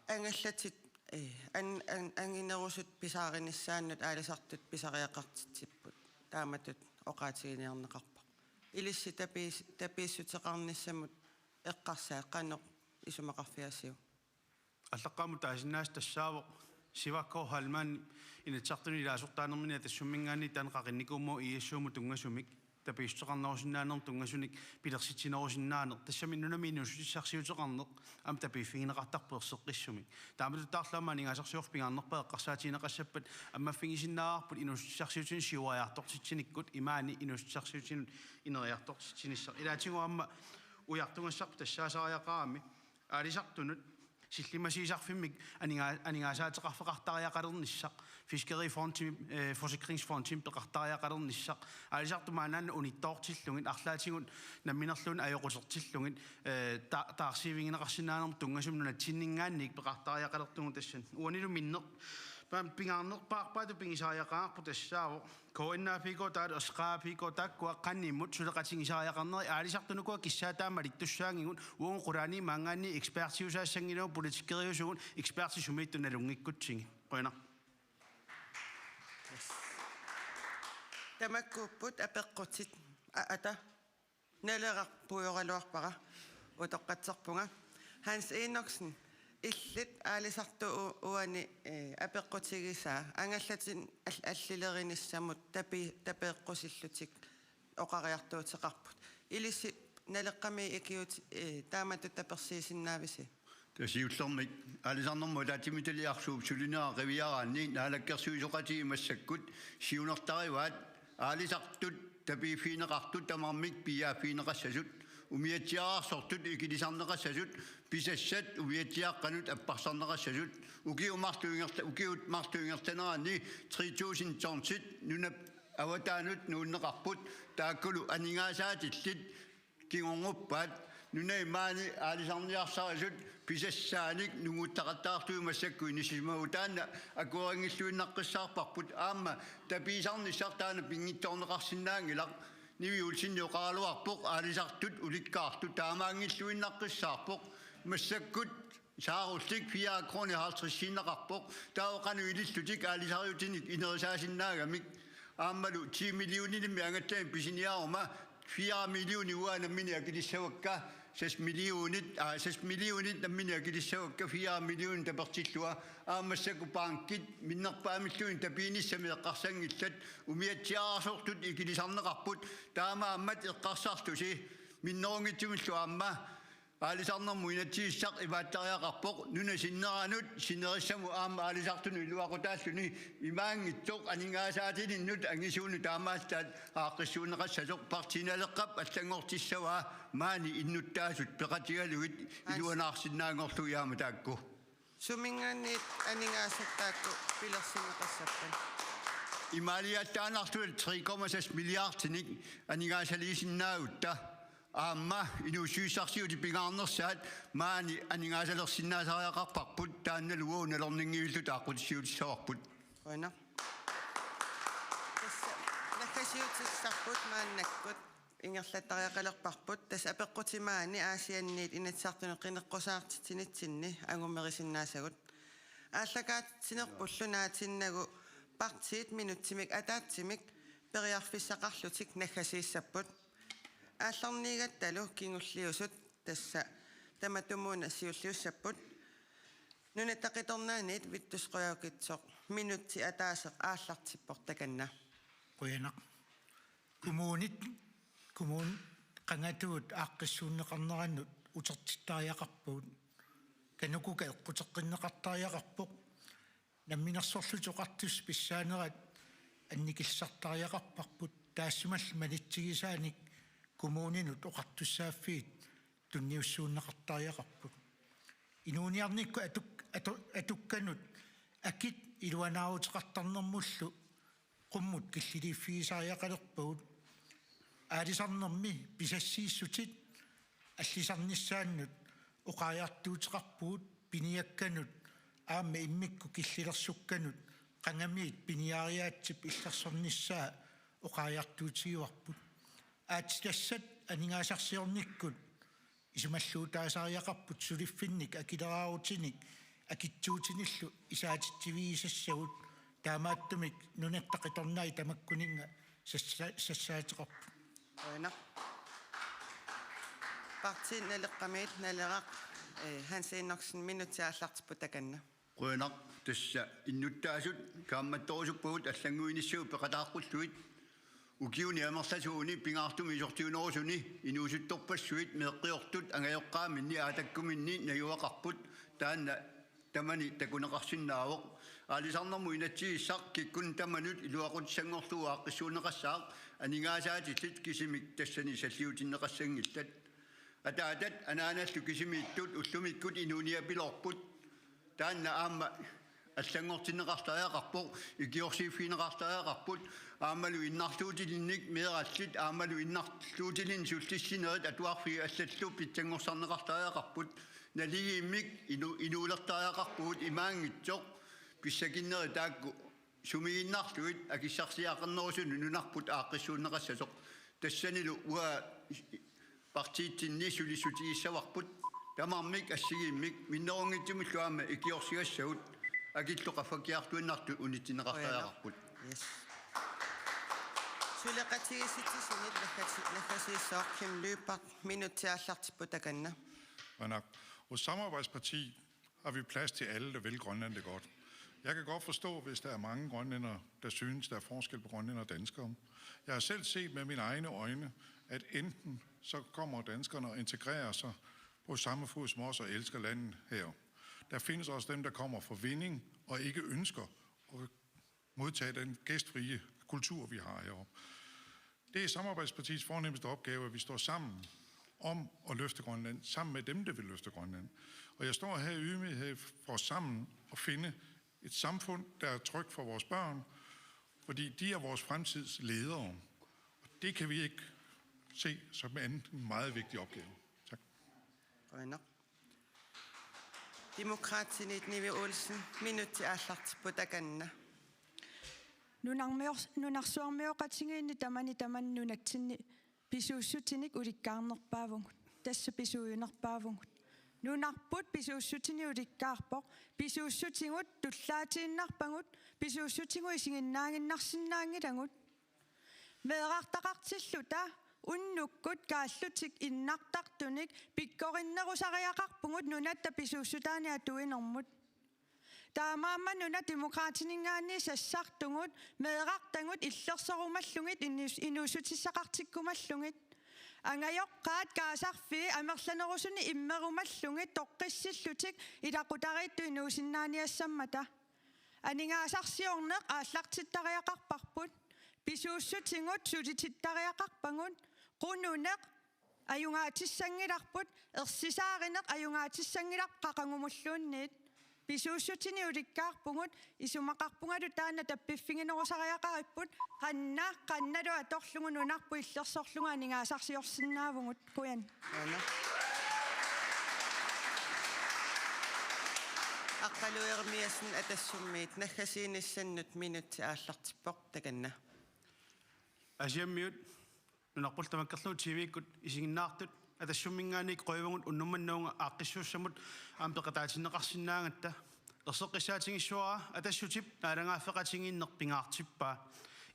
angallatit, eh, an-, an-, anginerusut pisaarinissaannut aalisartut pisariaqartitsipput. Taamatut oqaatiginiarneqarpoq. Ilissi tapiis-, tapiissuteqarnissamut eqqarsaat qanoq isumaqarfigisiuk? Aallaqqaammut taasinnaasaq tassaavoq Sivakko Heilmann Inatsisartuni ilaasortaanermini Atassumminngaanniit taanna qaqinnikuummagu I S S-mut tunngasumik, tapiissuteqarnerusinnaanermut tunngasunik pilersitsinerusinnaaneq. Tassami nunami inuussutissarsiuteqarneq aamma tapiiffigineqartarpoq erseqqissumik. Taamatuttaarlu aamma aningaasarsiorfiit pingaarnerpaat eqqarsaatigineqassappat ammaffigisinnaavarput inuussutissarsiutinut siuariartortitsinikkut imaani inuussutissarsiutinut ineriartortitsinissaq. Ilaatigut aamma ujartugassarput tassaasariaqarami aalisartunut Sillimmassiisarfimmik aninga-, aningaasaateqarfeqartariaqalernissaq, Fiskerifondimi, eh, Forsikringsfondimi peqartariaqalernissaq, aalisartut maannaannut unittoortillugit, arlaatigut namminerluunniit ajoqusertillugit, eh, ta-, taarsiivigineqarsinnaanermut tunngasumik nunatsinninngaanniit peqartariaqalertugut tassani. Uanilu minner-, pa-, pingaarnerpaarpaatut pigisariaqarpoq tassaavoq K N A P K taavalu S K A P K taakkua qanimmut suleqatigisariaqarnerit aalisartut ukua kissaataat malittussaanngigut, uagut qulaani maanngaanniit ekspertiusaassanngilagut, politikkeriusugut, ekspertit sumiittut nalunngikkutsigu. Qujanaq. Tamakkuupput apeqqutit. A-, ata. Naleraq puioraluarpara, utoqqatserpunga. Hans Enoksen, illit aalisartut u-, uani, eh, apeqqutigisaa, angallatin al-, allilerinissamut tapi-, tapeeqqusillutik oqariartuuteqarput. Ilissi Naleqqami ikiuutit, eh, taamatut tapersiisinnaavisi? Tassa siullermik aalisarnermut ataatsimiititaliarsuup sulinera qiviaraanni naalakkersuisooqatigiit massakkut siunertarivaat aalisartut tapiiffigineqartut tamarmik piiaaffigineqassasut, umiatsiaararsortut ikilisarneqassasut, pisassat umiatsiaaqqanut apparsarneqassasut, ukiut marluk ingerla-, ukiut marluk ingerlaneranni tre tusind tonsit nunap avataanut nuunneqarput, taakkulu aningaasaatillit kingornuppaat, nunap imaani aalisarniarsarisut pisassaanik nunguttaqattaartut massakkut inissisimavugut, taanna akuerinngilluinnaqqissaarparput, aamma tapiisarnissaq taanna pinngitsoorneqarsinnaanngilaq. Nivi Olsen oqaraluarpoq aalisartut ulikkaartut, taamaanngilluinnaqqissaarpoq, massakkut saarullik fire kroner halvtredsiinnaqarpoq, taava qanoq ilillutik aalisariutinik inerisaasinnaagami. Aammalu ti millionimik angallanik pisiniaruma, fire millionit uanga nammineq akilissavakka, seks millionit, aa, seks millionit nammineq akilissavakka, fire millionit tapertillunga, aamma massakkut bankit minnerpaamilluunniit tapiinissami eqqarsanngillat, umiatsiaararsortut ikilisarneqarput, taamaammat eqqarsartusi, minnerunngitsumillu aamma aalisarnermut inatsisissaq imaattariaqarpoq, nunap sinneranut sinerissamut aamma aalisartunut iluaqutaalluni, imaanngitsoq aningaasaatilinnut angisuunut taamaallaat aaqqissuunneqassasoq. Partii Naleqqap allanngortissavaa maani innuttaasut peqatigalugit iluanaarsinnaanngorlugu aamma taakku. Suminngaanniit aningaasat taakku pilersinneqassappat? Imaaliallaannarluta tre komma seks milliardinik aningaasaliisinnaagutta. Aamma inuussutissarsiutit pingaarnersaat maani aningaasalersinnaasariaqarparput, taannalu uagut nalorninngivilluta aqqutissiuutissavarput. Qujanaq. Tassa naggasiutissarput maannakkut ingerlattariaqalerparput, tassa apeqqutit maani Aasianniit Inatsisartunut qineqqusaartitsinitsinni angumerisinnaassagut. Aallakaatitsinerpullu naatinnagu partiit minutsimik ataatsimik periarfissaqarlutik naggasiissapput. Aallarniigattalu kingulliusut, tassa tamatumuuna siulliussapput. Nunatta Qitornaaniit Vittus Qujaukitsoq, minutsi ataaseq aallartippoq takanna. Qujanaq. Kommunit, kommunit qangatuut aaqqissuunneqarnerannut utertittariaqarpagut. Kanukuka eqquteqqinneqartariaqarpoq. Namminersorlutik Oqartussat pissaanerat annikillisartariaqarparput, taassumalu manitsigisaanik kommuninut oqartussaaffiit tunniussuunneqartariaqarput. Inuuniarnikkut atuk-, atu-, atukkanut akit iluanaaruteqartarnermullu qummut killiliiffigisariaqalerpagut. Aalisarnermi pisassiissutit allisarnissaannut oqariartuuteqarpugut, piniakkanut aamma immikkut killilersukkanut qangamiit piniariaatsip illersornissaa oqariartuutigivarput. Aatsitassat aningaasarsiornikkut isumalluutaasariaqarput suliffinnik akileraarutinik akitsuutinillu isaatitsivigisassagut, taamaattumik Nunatta Qitornai tamakkuninnga sassa-, sassaateqarput. Qujanaq. Partii Naleqqamiit Naleraq, eh, Hans Enoksen, minutsi aallartippoq takanna. Qujanaq, tassa innuttaasut kaammattorusuppagut allannguinissagut peqataaqqullugit. Ukiuni amerlasuuni pingaartumik isortiunerusuni inuusuttorpassuit meeqqiortut angajoqqaaminni aatakkuminni najugaqarput, taanna tamani takuneqarsinnaavoq. Aalisarnermut inatsisissaq kikkunnut tamanut iluaqutissanngorlugu aaqqissuunneqassaaq, aningaasaatillit kisimik tassani salliutinneqassanngillat. Ataatat anaanallu kisimiittut ullumikkut inuuniapiloorput. Taanna aamma allanngortinneqartariaqarpoq, ikiorsiiffigineqartariaqarput, aammalu innarluutilinnik meerallit, aammalu innarluutilinnik sullissinerit atuarfiit allallu pitsanngorsarneqartariaqarput. Naligiimmik inu-, inuulertariaqarpugut, imaanngitsoq pissakinnerit taakku sumiginnarlugit akissarsiaqarnerusunut nunarput aaqqissuunneqassasoq. Tassanilu uanga partiitsinni sulissutigissavarput, tamarmik assigiimmik minnerunngitsumillu aamma ikiorsigassagut, akillu qaffakkiartuinnartut unitsinneqartariaqarput. Yes. Suleqatigiissitsinit naggasi-, naggasiissaaq Kim Lyberth, minutsit aallartipput takanna. Qujanaq. Vores samarbejdsparti har vi plads til alle, der vil Grønland det godt. Jeg kan godt forstå, hvis der er mange grønlændere, der synes, der er forskel på grønlændere og danskere. Jeg har selv set med mine egne øjne, at enten så kommer danskerne og integrerer sig på samme fod som os og elsker landet her. Der findes også dem, der kommer for vinding og ikke ønsker at modtage den gæstfrie kultur, vi har heroppe. Det er Samarbejdspartiets fornemmeste opgave, at vi står sammen om at løfte Grønland, sammen med dem, der vil løfte Grønland. Og jeg står her i ydmyghed for sammen at finde et samfund, der er trygt for vores børn, fordi de er vores fremtids ledere. Og det kan vi ikke se som andet end en meget vigtig opgave. Tak. Qujanaq. Demokraatinit Nivi Olsen, minutsit aallartipput takanna. Nunarmior-, nunarsuarmioqatigiinni tamani tamanna nunatsinni pisuussutinik ulikkaarnerpaavugut. Tassa pisuujunnerpaavugut. Nunarput pisuussutinik ulikkaarpoq. Pisuussutigut tullaatiinnarpagut. Pisuussutigut isiginnaaginnarsinnaanngilagut. Meerartaqartilluta unnukkut kaallutik innartartunik pikkorinnerusariaqarpugut nunatta pisuussutaanik atuinermut. Taamaammat nunat Demokraatininngaanniit sassartugut meerartagut illersorumallugit inus-, inuussutissaqartikkumallugit. Angajoqqaat kaasarfii amerlanerusunik immerumallugit toqqissillutik ilaqutariittut inuusinnaaniassammata. Aningaasarsiorneq aallartittariaqarparput, pisuussutigut sulitittariaqarpagut, qununeq ajungaatissanngilarput, ersisaarineq ajungaatissanngilarput qaqugumulluunniit. Pisuussutinik ulikkaarpugut, isumaqarpungalu taanna tappiffiginerusariaqaripput, qanna, qannalu atorlugu nunarput illersorlugu aningaasarsiorsinnaavugut. Qujan. Aana. Aqqaluaq Jeremiassen Atassummiit, naggasiinissannut minutsit aallartippoq takanna. Asiammiut nunarpullu tamakkerlugu T V-kkut isiginnaartut Atassumminngaanniit qiimagut unnuk manna uunga aaqqissuussamut aamma peqataatinneqarsinnaagatta. Erseqqissaatigissuara Atassutip naalagaaffeqatigiinneq pingaartippaa.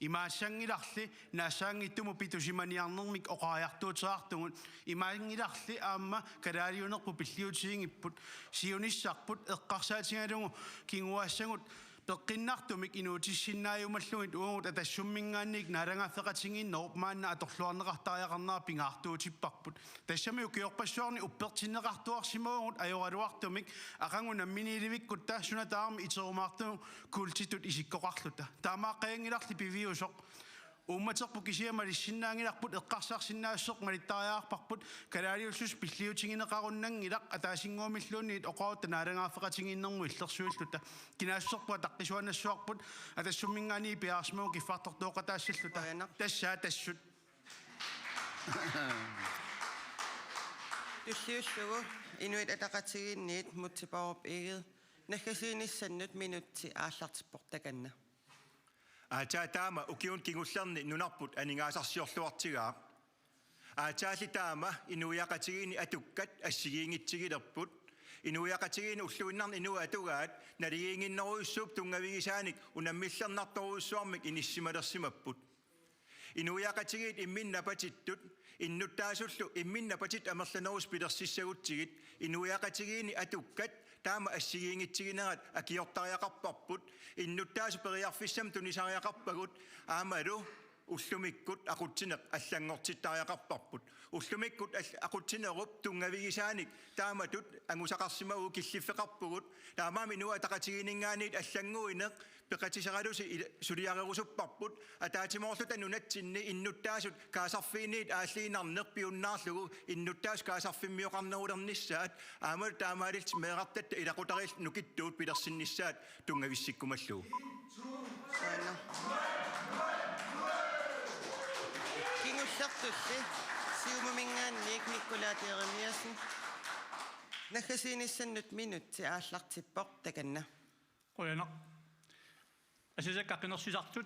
Imaassanngilarli naassaanngitsumut pitusimaniarnermik oqariartuuteqartugut. Imaanngilarli aamma kalaaliunerput pilliutigigipput. Siunissarput eqqarsaatigalugu kinguaassagut peqqinnartumik inuutissinnaajumallugit uagut Atassumminngaanniit naalagaaffeqatigiinnerup maanna atorluarneqartariaqarnera pingaartuutipparput. Tassami ukiorpassuarni uppertinneqartuarsimavugut ajoraluartumik aqagu namminiilivikkutta suna tamarmi iterumaartumik kuultitut isikkoqarluta. Taamaaqqajaanngilarli piviusoq. Uummaterput kisiat malissinnaanngilarput, eqqarsarsinnaassuseq malittariaqarparput, kalaaliussuseq pilliutigineqarunnanngilaq ataasinnguamilluunniit oqarutta naalagaaffeqatigiinnermut illersuilluta. Kinaassuserput ataqqisuannassavarput, Atassumminngaanniit piareersimavugut kiffartortooqataassalluta. Qujanaq. Tassa Atassut. Tulliullugu Inuit Ataqatigiinniit Múte Bourup Egede, naggasiinissannut minutsit aallartippoq takanna. Aatsaat taama ukiuni kingullerni nunarput aningaasarsiorluartigaaq. Aatsaalli taama inuiaqatigiinni atukkat assigiinngitsigilerput. Inuiaqatigiinni ulluinnarni inuit atugaat naligiinnginnerujussuup tunngavigisaanik unammillernartorujussuarmik inissisimalersimapput. Inuiaqatigiit imminnut napatittut, innuttaasullu imminnut napatittut amerlanerusut pilersissagutsigit, inuiaqatigiinni atukkat taama assigiinngitsiginerat akiortariaqarparput, innuttaasut periarfissamik tunisariaqarpagut, aammalu Ullumikkut aqutsineq allanngortittariaqarparput. Ullumikkut al-, aqutsinerup tunngavigisaanik taamatut angusaqarsimavugut, killiffeqarpugut. Taamaammat Inuit Ataqatigiinninngaanniit allannguineq peqatiseralusi il-, suliarerusupparput. Ataatsimoorluta nunatsinni innuttaasut kaasarfiinniit aalliinnarneq piunnaarlugu innuttaasut kaasarfimmioqarnerulernissaat aammalu taamaalillutik meerartatta ilaqutariillu nukittuut pilersinnissaat tunngavissikkumallugu. Aana. Kingullertulli Siumuminngaanniit Nikolaj Jeremiassen. Naggasiinissannut minutsi aallartippoq, takanna. Qujanaq. Asasakka qinersisartut,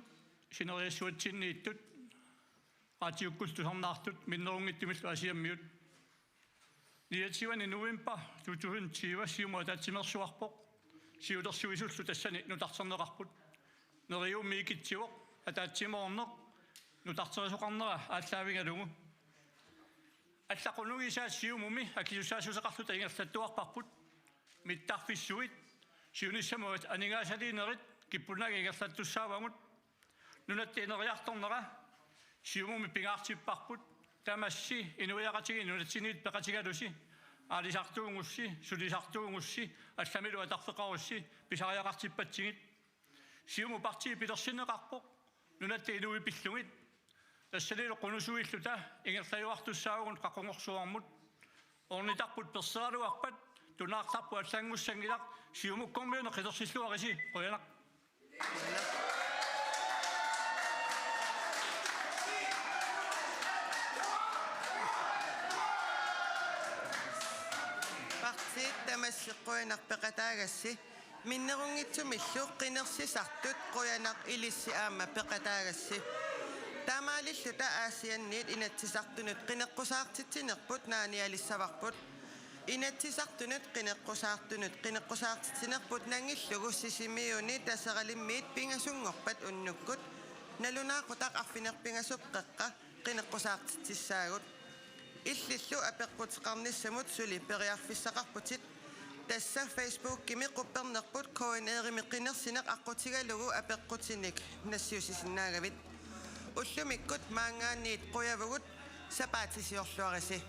sineriassuatsinniittut, qaatiukkullu tusarnaartut, minnerunngitsumillu Aasiammiut. Niogtyvende november to tusind tyve Siumut ataatsimeersuarpoq. Siulersuisullu tassani nutarterneqarput. Neriuummi ikitsivoq ataatsimoorneq nutarterisoqarnera aallaavigalugu. Allat qunugisaat Siumumi akisussaassuseqarluta ingerlattuarparput. Mittarfissuit siunissamut aningaasaliinerit kippunnaannga ingerlattussaavagut. Nunatta ineriartornera Siumumi pingaartipparput. Tamassi inuiaqatigiit nunatsinniit peqatigalusi, aalisartuugussi, sulisartuugussi, allamilu atorfeqarussi pisariaqartippatsigit. Siumut partii pilersinneqarpoq nunatta inuit pillugit. Tassanilu qunusuilluta ingerlajuartussaavugut qaqugorsuarmut. Ornittarput perseraluarpat tunaartarpoq allanngussanngilaq. Siumukkormiunik qinersilluarisi. Qujanaq. Partiit tamassi qujanaq peqataagassi. Minnerunngitsumillu qinersisartut qujanaq ilissi aamma peqataagassi. Taamaalilluta Aasianniit Inatsisartunut qineqqusaartitsinerput naanialissavarput. Inatsisartunut qineqqusaartunut qineqqusaartitsinerput nangillugu Sisimiuni Taseralimmiit pingasunngorpat unnukkut, nalunaaqutaq arfineq-pingasut qeqqa, qineqqusaartitsissaagut. Illillu apeqquteqarnissamut suli periarfissaqarputit. Tassa Facebookimi quppernerput K N R-imi qinersineq aqqutigalugu apeqqutinik nassiussisinnaagavit. Ullumikkut maanngaanniit qujavugut, sapaatisiorluarisi.